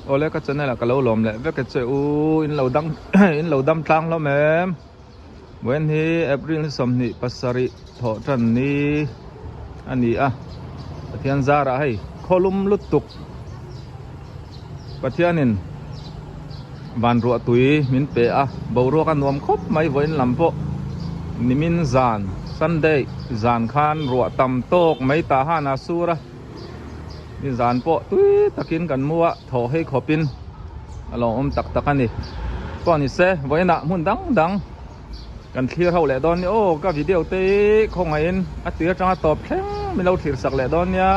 Awle ka channel ah ka lo lawm leh vek e che u in lo dang in lo dam tlang hlawm em vawiin hi April ni 27 thawh tan ni a ni a Pathian zarah hei khawlum lutuk Pathianin van ruah tui min pe a boruak a nuam khawp mai vawiin lam pawh nimin zan Sunday zan khan ruah tam tawk mai tah han a sur a. Nizan pawh tui takin kan mu a, thaw hei khawpin a lo awm tak tak a ni. Pawh ni se, vawiinah hmun dang dang kan thlir ho leh dawn nia. Aw ka video te hi khawngaihin a tui atanga tawp thleng min lo thlir sak leh dawn nia.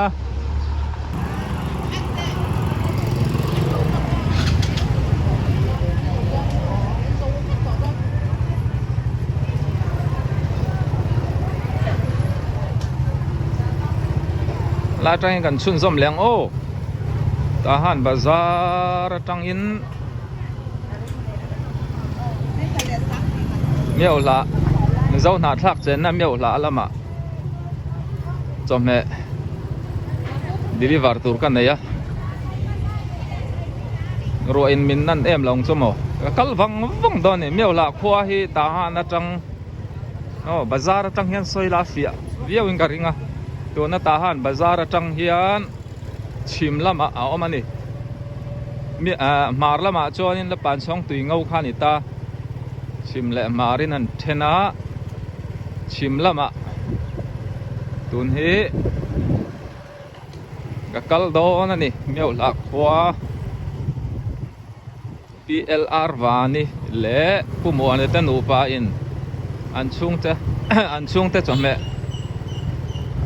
Lai atangin kan chhunzawm leh ang aw tah han bazar atangin Miauhla Mizo hnahthlak chenna Miauhla lamah chawhmeh deliver tur ka nei a ruah in min nan em lo ang chu maw ka kal vang vang dawn a ni Miauhla khua hi tah han atang aw bazar atang hian sawi la fiah viau in ka ring a tuna tah han bazar atang hian chhim lamah a awm a ni mi ah hmar lamah chuanin la panchhawng tui ngo kha a ni ta chhim leh hmar in an then a chhim lamah tun hi ka kal dawn a ni Meuhla khua. PLR Vani leh Pu Muana te nupa in an chhungte an chhungte chawhmeh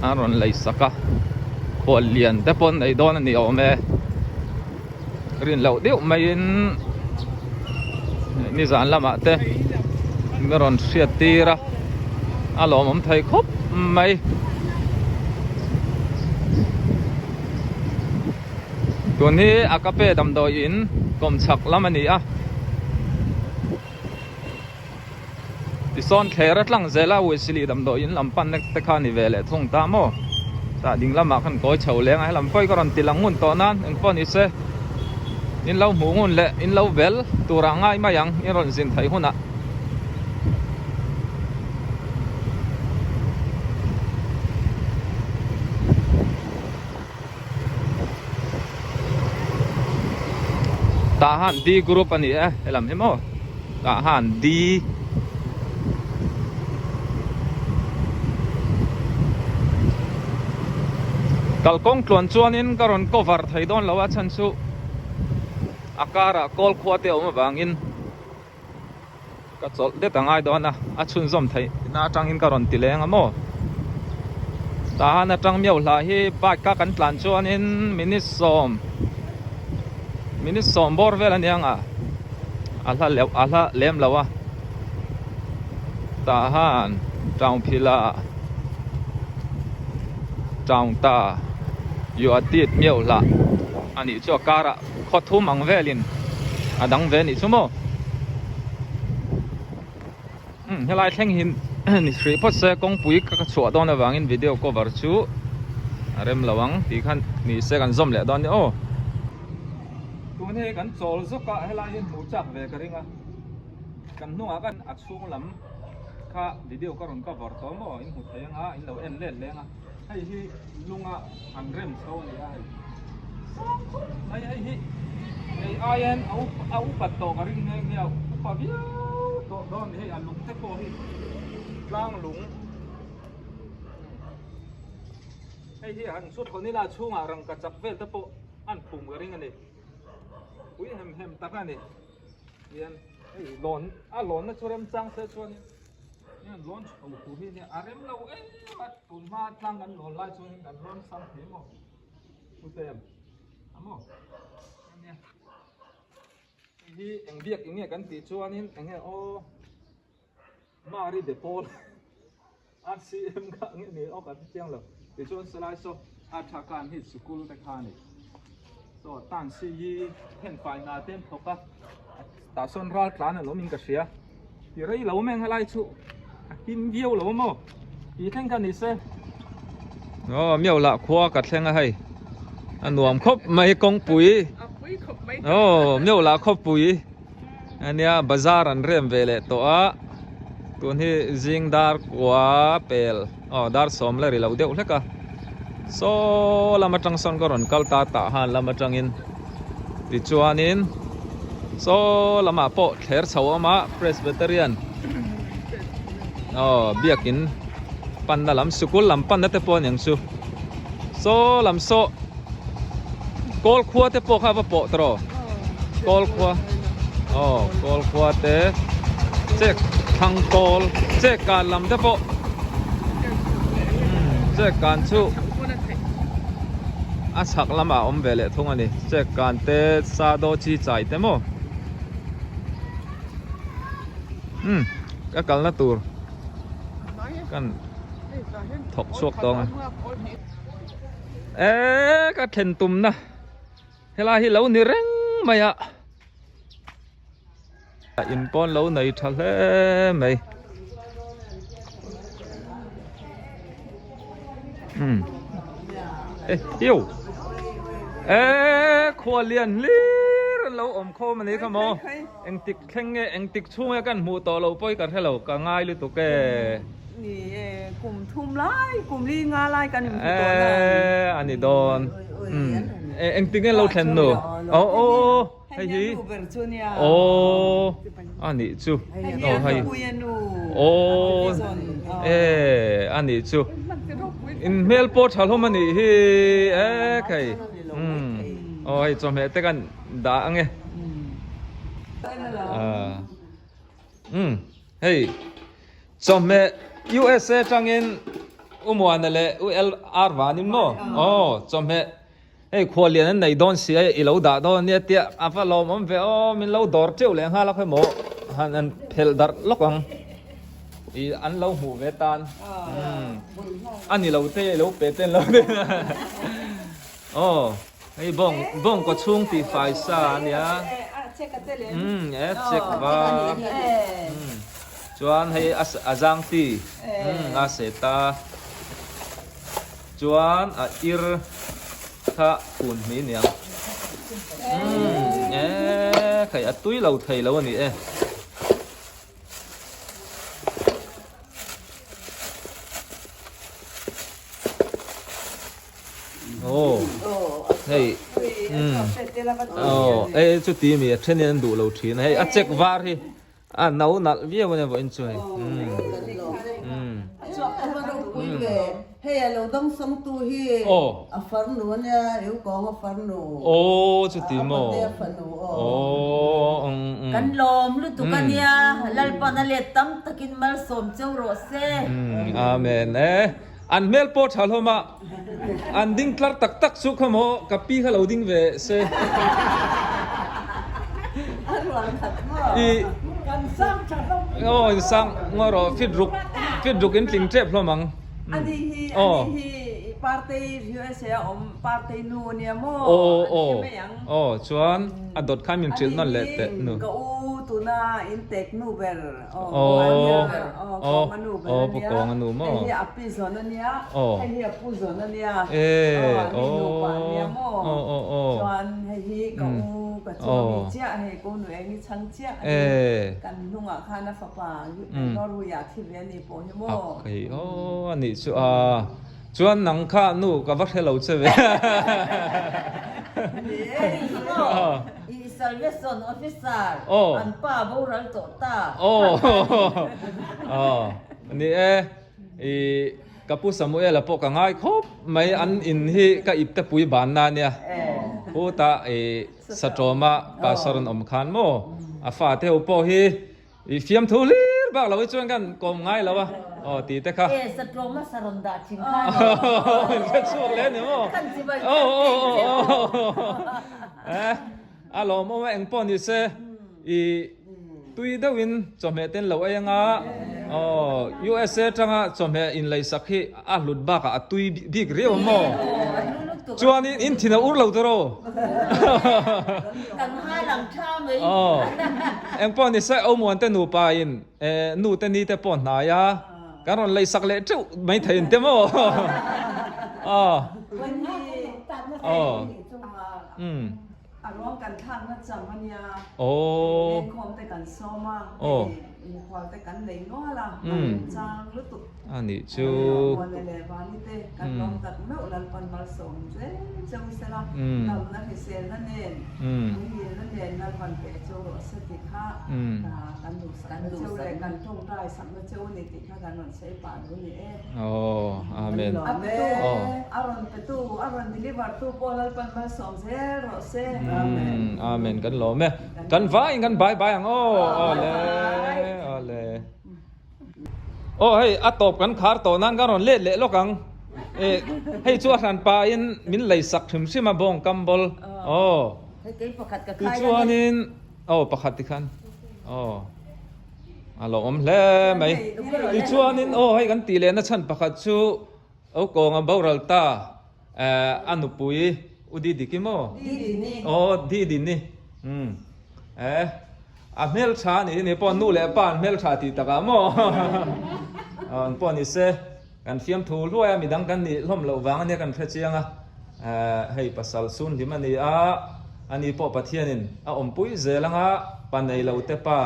an rawn lei sak a, khual lian te pawn ei dawn a ni awm e, rin loh deuh maiin nizan lamah te min rawn hriat tir a, a lawmawm thei khawp mai. Tun hi a kape damdawi in kawmchhak lam a ni a, tisawn thler a tlang zel a Wesley damdawi in lam pan te kha a ni ve leh thung ta maw? Tah ding lamah khan kawi chho leng a, helam pawh hi ka rawn ti lang ngun tawh nan engpawh ni se in lo hmuh ngun leh in lo bel turah ngai mai ang in rawn zin theih hunah. Tah han D group a ni e helam hi maw tah han D kalkawng tluan chuanin ka rawn cover thei dawn lo a chhan chu a karah kawl khua te a awm avangin Ka chawlh det a ngai dawn a, a chhunzawm theih na atangin ka rawn ti leng a maw? Tahan atang miau hla hi bike a kan tlan chuanin minute sawm minute sawm bawr vel a nia nga a hla leuh a hla lem lo a Tahan town phila town ta Yuatit miau hla a nih chu a karah. Khaw thum ang velin a dang ve nih chu maw? Umm helai thleng hi ni hrih phawt se kawngpui ka chhuah dawn avangin video cover chu a rem lo ang tih khan ni se kan zawm leh dawn nia aw. Tun hei kan chawl zawk a helai hi hmuh chak ve ka ring a kan hnungah khan a chhung lam kha video ka rawn cover tawh maw in hmu thei anga in lo en let leng a. Hei hi lunga an rem chho a ni a hei sang khawp mai hei hi hei aiin a up a upat tawh ka ring nghe nghe a upa viau tawh dawn a ni hei a lung te pawh hi tlang lung hei hi han chu thawn ila chhungah rangka chak vel te pawh an phum ka ring a ni pui hem hem tak a ni hian hei lawn a lawnna chu remchang se chuanin. Hian lawn chho tur hi nia a rem lo em a tun hma tlang kan lawn lai chuan kan lawn sang thei maw pu tem a maw ania hei hi eng biak eng nge kan tih chuanin eng nge aw Mari de Paul RCM kha nge ni aw kan chiang lo tichuan salai saw a tha khan hi sikul te kha a ni saw tan si hi hen fai hna te an thawk a tah sawn ral tlan an awm in ka hria. Ti rei lo meng helai chu a him viau lo maw tih thleng kha ni se. Aw miau lah khua ka thleng a hei a nuam khawp mai kawngpui. A pui khawp. Aw Myola khawpui ania bazar an rem ve leh tawh a tun hi zing dar kua pel aw dar sawm la ri lo deuh hlek a saw lam atang sawn ka rawn kal ta tah han lam atangin tichuanin saw lamah pawh thler chho a awm a Presbyterian aw biakin panna lam sikul lam panna te pawh a niang chu saw lam saw Kawl khua te pawh kha va pawh ta rawh kawl khua aw kawl khua te chek thlang kawl chek kan lam te pawh chek kan chu a chhak lamah a awm ve leh thung a ni chek kan te sa daw chi chai te maw umm ka kalna tur kan thawk chhuak tawng a. Eee ka then tumna helai hi lo ni reng mai a in pawn lo nei tha hle mai um e hiu eee khua lian hlir an lo awm khawm a ni kha maw engtik thleng nge engtik chhung nge kan hmuh tawh lo pawh hi ka hre lo ka ngai lutuk e. Ni e, kum thum lai, kum li nga lai kan inhmu tawh na. E, a ni dawn. E, engtin nge lo thlen nu? Aw, aw, aw, hei hi. Nu ber chu nia. Aw, a nih chu. Aw, hei. Aw, e, a nih chu. In hmel pawh tha hlawm a nih hi. E, khei. Aw, hei chawhmeh te kan dah ange. Umm hei chawhmeh USA tangin U Muana leh U LR vanin maw aw chawhmeh hei khuallian an nei dawn si a i lo dah dawn ania tia a va lawmawm ve aw min lo dawr teuh leh nghal a khawimaw han an phelh darh lawk ang i an lo hmuh ve tan umm a ni lo te i lo pe ten lo aw. Hei bawng bawng kaw chhung tih fai sa a nia umm e check va umm chuan hei a a zang ti umm a se ta chuan a ir kha phun hmi aniang umm e hei a tui lo thei lo a ni e. Aw hei umm aw e chuti mi a then in an duh lo thin a hei a check var hi a no nalh viau a nia vawiin chu hei umm umm Hei a lo dawng sawng tu hi a farnu a nia eu kawng a farnu aw chuti maw a patea fanu aw aw umm umm Kan lawm lutuk a nia Lalpan a let tam takin malsawm cheu rawh se. Umm amen e. An hmel pawh tha hlawm a, an ding tlar tak tak chu kha maw ka pi kha lo ding ve se. I aw in sang ngaw rawh fit ruk fit ruk in tling tep hlawm ang. Ani hi ani hi partei USA a awm partei nu ania maw aw aw aw chuan a dawt khan min hrilh nawn leh teh nu. Ka u tuna in tek nu ber. Aw aw pu kawng a nu maw aw e aw aw aw aw aw e a kei aw a nih chu a chuan nang kha nu ka va hre lo che ve. I Salvation Officer an pa boral tawh ta. Aw ni e i ka pu Samuel a pawh ka ngai khawp mai an in hi ka ip te pui ban na nia khutah i Satawma pastor an awm khan maw a fa te ho pawh hi I fiamthu hlir bak lo hi chuan kan kawm ngai lo a, aw tih te kha. E satlawma sa rawn dah thin kha ni. In hre chhuak leh ni maw? Kan chi bai khan teh che aw. Eh a lawmawm a eng pawh ni se i tui deuhin chawhmeh ten lo ei anga aw USA tanga chawhmeh in lei sak hi a hlut bakah a tui bik riau ang maw? Chuanin in thin a ur lo tawh ro. Kan hal ang tha mai. Aw. Engpawh ni se Omuan te nupa in nu te ni te pawh hnai a kan rawn lei sak leh teuh mai thei in te maw. Aw. Aw. Umm. A ruang kan thlakna cham a nia. Aww. Lengkhawm te kan sawm a, hei mikhual te kan nei nual a, a remchang lutuk. A nih chu. Muana leh Vani te kan lawm tak meuh Lalpan malsawm zel cheu sela, damna hriselna nen, muhilna nen Lalpan pe cheu rawh se tih kha kan duhsakna cheu leh kan tawngtai sakna cheu a ni tih kha kan rawn sawi pah duh a ni e. Aww, Amen. A petu, a rawn petu, a rawn deliver tu pawh Lalpan malsawm zel rawh se. Amen. Amen kan lawm e. Kan vaiin kan bye bye ang aw. Awle, awle. Aw hei a tawp kan khar tawh nan kan rawn let leh lawk ang. Eh hei chu a hran pa in min lei sak hrim hrim a bawng kam bawl. Aw. Hei kei pakhat ka khai Tichuanin aw pakhat tikhan aw a lo awm hle mai. Tichuanin aw hei kan tih lehna chhan pakhat chu Au kawnga boral ta a nupui U Didi ki maw? Aw Didi ni. Umm eh a hmeltha a nih ni pawh nu leh pa an hmeltha tih takah maw? Aw an pawh ni se kan fiamthu hluai a midang kan nih hlawm loh vang ania kan hre chiang a hei pasal sun hlim a ni a ani pawh Pathianin a awmpui zel anga pa nei lo te pa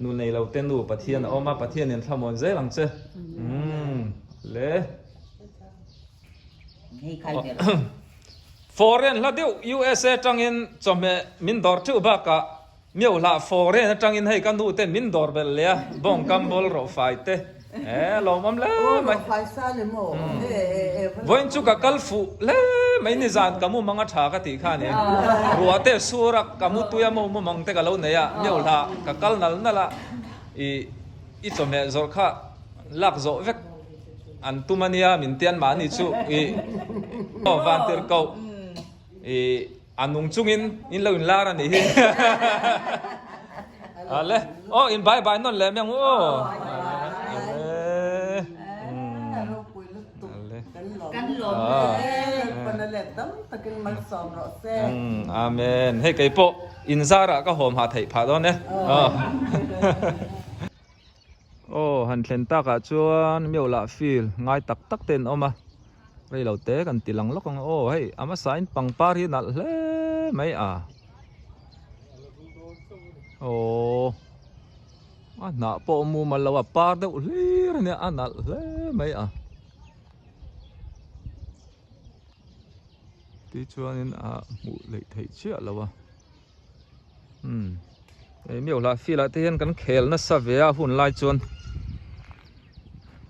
nu nei lo te nu Pathian a awm a Pathianin thlamuan zel ang che. Umm. Le. Foreign hla deuh USA tangin chawhmeh min dawr theuh bakah miau hlah foreign atangin hei ka nu ten min dawr belh leh a bawng kam bawl rawh fai te eh lawmawm hle mai. Vawiin chu ka kal fuh hle mai nizan ka mumang a tha ka tih kha a ni. Ruah te sur a ka mu tui a mumang te ka lo nei a miau hlah ka kal nal nal a ih i chawhmeh zawrh kha Lak zawh vek an tum a nia min tian mahni chu i aw van tir koh i a nung chungin in lo in lar a nih hi ale aw in bye bye nawn leh mai ang u aw ale Amen hei kei pawh in zarah ka hawm hah theih phah dawn e. Aw han thlen takah chuan Miolah field ngai tak tak te an awm a, rei lo te kan ti lang lawk ang aw hei a hmasa in pangpar hi nalh hle mai a aw a hnah pawh a mumal lo a par deuh hlir a nia a nalh hle mai a tichuanin a hmuh leh theih chiah lo a. Umm hei miau lah field ah te hian kan khel nasa ve a hun lai chuan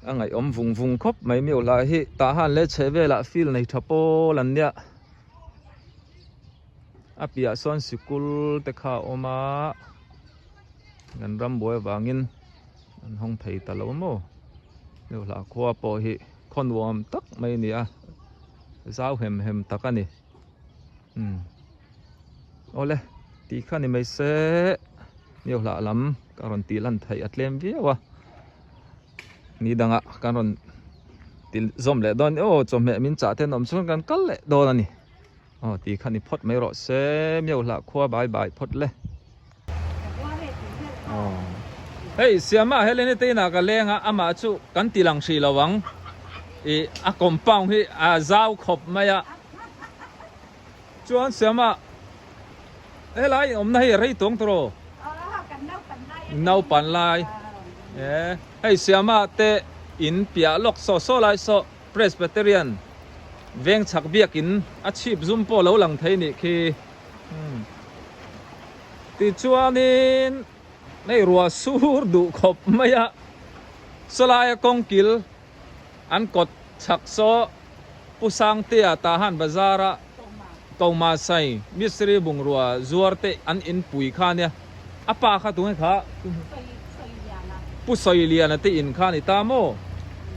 a ngaihawm vung vung khawp mai miau lah hi tah han leh chheh velah field nei tha pawl an nia a piah sawn sikul te kha a awm a kan rambuai avangin an hawng thei ta lo maw miau lah khua pawh hi khaw nuam tak mai a ni a zau hem hem tak a ni. Umm awle tih kha ni mai se miau hlah lam ka rawn tih lan theih a tlem viau a ni dangah kan rawn ti zawm leh dawn aw chawhmeh min chah ten awm chuan kan kal leh dawn a ni aw tih kha ni phawt mai rawh se miau hlah khua bai bai phawt le aw hei siama heleni te inah ka leng a amah chu kan ti lang hrih lo ang ih a compound hi a zau khawp mai a. Chuan Siama helai awmna hei a rei tawng tawh naupan lai e hei Siama te in piah lawk saw saw lai saw Presbyterian veng chhak biakin a chhip zum pawh lo lang thei nih khi tichuanin hei ruah sur duh khawp mai a sawlaia kawngkil An kawt chhak saw Pu Sangtea Tahan Bazar-a Koma Sai mistiri bungrua zuar te an inpui kha ania. A pa kha tunge kha? Pu Sawiliana te in kha a ni ta maw?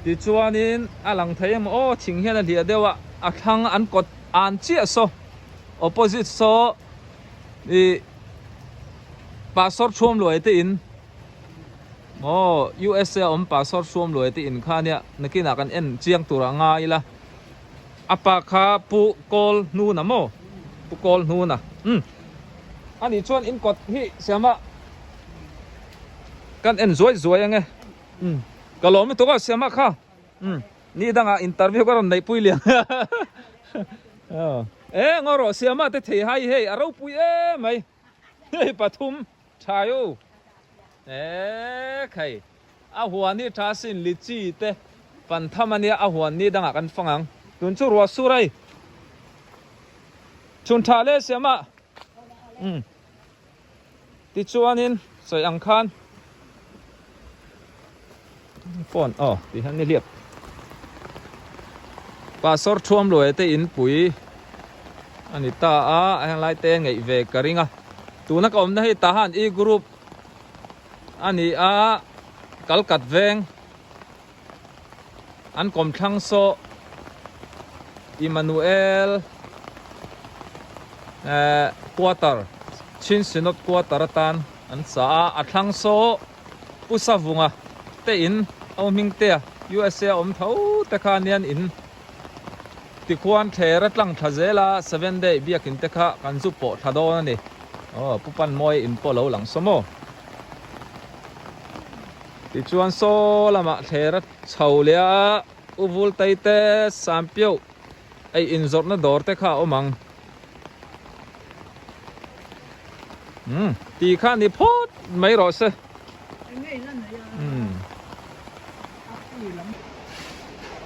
Tichuanin a lang thei em aw thing hian a hliah deuh a, a thlang an kawt an chiah saw opposite saw ih Pastor Thuamluai te in Aw USA a awm pastor hruam luai te in kha ania nakinah kan en chiang tur a ngai ila a pa kha pu kawl hnuna maw pu kawl hnuna umm ani chuan in kawt hi siama kan en zuai zuai ange umm ka lawm lutuk a siama kha umm ni dangah interview ka rawn neih pui lian aw. E ngaw rawh siama te thei hai hei a ropui em mai hei pathum tha u e khai a huan hi tha sin lichi te fan tham ania a huan ni dangah kan fang ang tun chu ruah sur ai chhun tha le siama um Tichuanin sawi ang khan phone aw tih hian ni hliap pastor thuam luai te in pui a ni ta a a heng lai te ngeih ve ka ring a tuna ka awmna hei tah han e group a ni a kalkat veng An kawmthlang saw Immanuel quarter, Chin Synod quarter atan an sa a, a thlang saw Pu Savunga te in Au Hmingtea USA a awm tho te kha anian in tikhuan thler a tlang thla zel a, Seven Day biakin te kha kan zu pawh thla dawn a ni. Aw Pu Panmawia in pawh lo lang saw maw? Tichuan saw lamah thler a chho leh a, U Vultei te Sampiauh ei inzawrhna dawr te kha a awm ang. Umm ti kha ni phawt mai rawh se. Umm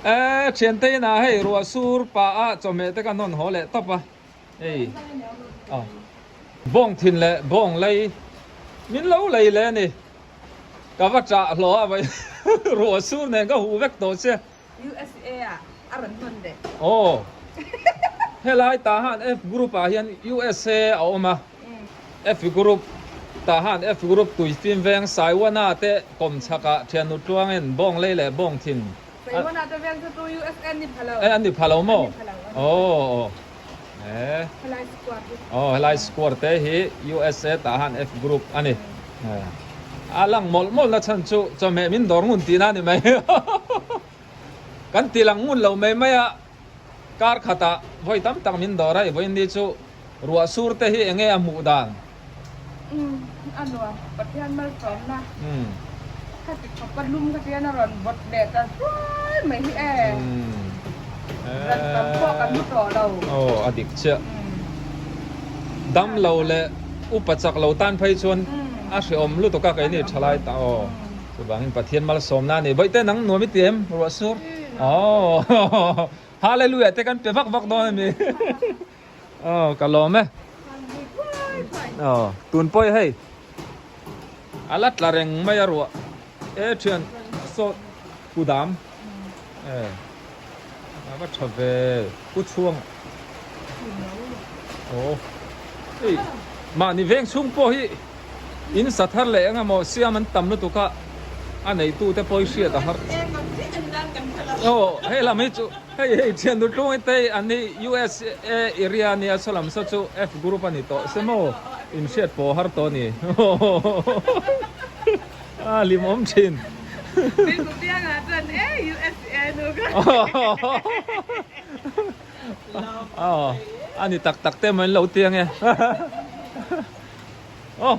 E thiante inah hei ruah sur pah a chawhmeh te ka hnawn haw leh tawp a. Hei aw bawng thin leh bawng lei min lo lei leh a ni. Ka va chah hlawh a vai ruah sur nen ka huh vek tawh che. USA ah a rawn hnawn leh. Aw helai tah han F group ah hian USA a awm a. F group tah han F group Tuifim veng Saiwana te kawmchhak ah thiannu tluangin bawng lei leh bawng thin. Saiwana te veng chu chu USA an ni pha lo. E an ni pha lo maw? Aw. E. Helai square hi. Aw helai square te hi USA tah han F group a ni. A lang mawlh mawlh na chhan chu chawhmeh min dawr ngun tihna a ni mai. Kan ti lang ngun lo mai mai a, kar khatah vawi tam tak min dawr a, i vawiin ni chu ruah sur te hi enge a hmuh dan? Umm a nuam Pathian malsawmna kha ti khawp a lum kha tian a rawn vawt leh ta hruai mai hi e. Ran tam pawh kan hmu tawh lo. Aw a dik chiah. Dam lo leh upa chak lo tan phei chuan a hrehawm lutuk a keini thalai ta aw. Chuvangin Pathian malsawmna a ni. Bawihte nang nuam i ti em ruah sur? Aw Hallelujah te kan pe vak vak dawn a mi. Aw ka lawm e. Aw tun pawh hei a la tla reng mai a ruah e thian sawt kudam e a va tha ve pu chhuang aw hei mahni veng chhung pawh hi in sa thar leh eng emaw siam an tam lutuk a a neitu te pawh hi hriat a har aw hei lam hi chu Hei hei thian du tlung te an hi USA area ania saw lam saw chu F group a ni tawh se maw in hriat pawh har tawh a ni a hlim awm thin. Min hmu piang ah chuan e USA nu ka Aw a ni tak tak te maw in lo ti ange aw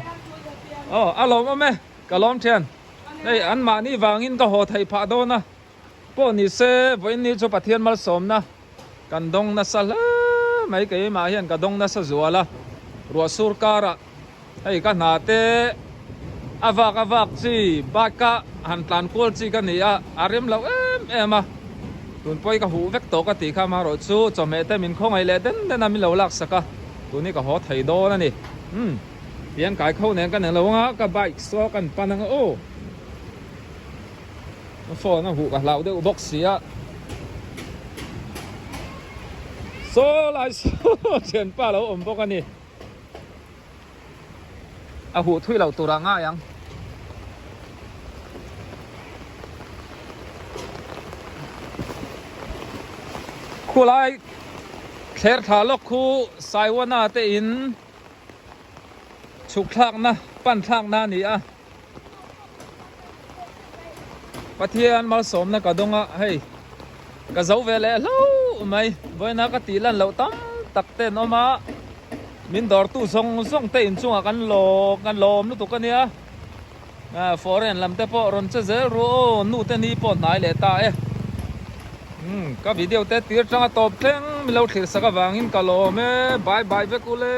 aw a lawm awm e ka lawm thian hei an mahni vangin ka haw theih phah dawn a. Pawh ni se, vawiin ni chu Pathian malsawmna kan dawng nasa hle mai, keimah hian ka dawng nasa zual a, ruah sur karah hei ka hna te a vak a vak chi bike a han tlan kual chi ka ni a, a rem loh em em a, tun pawh hi ka huh vek tawh ka tih kha amaherawh chu chawhmeh te min khawngaih leh den den a min lo laksak a, tun hi ka haw thei dawn a ni, umm tihian kai kho nen ka nei lo ang a, ka bike saw kan pan ang a aw. Phone a huh ka hlau deuh bawk si a. Saw lai saw thianpa lo awm bawk a ni. A huh thui lo tur ah ngai ang. Khulai thler thla lawk khu Saiwana te in chhuk thlakna pan thlakna a ni a. Pathian malsawmna ka dawng a, hei ka zo ve leh hlauh mai, vawiina ka tih lan loh tam tak te an awm a, min dawrtu zawng zawng te inchungah kan lawm kan lawm lutuk a nia, foreign lam te pawh rawn che zel ru aw, nu te ni pawh hnai leh ta e. Umm ka video te tir tanga tawp thleng min lo thlir sak avangin ka lawm e. Bye bye vek ule.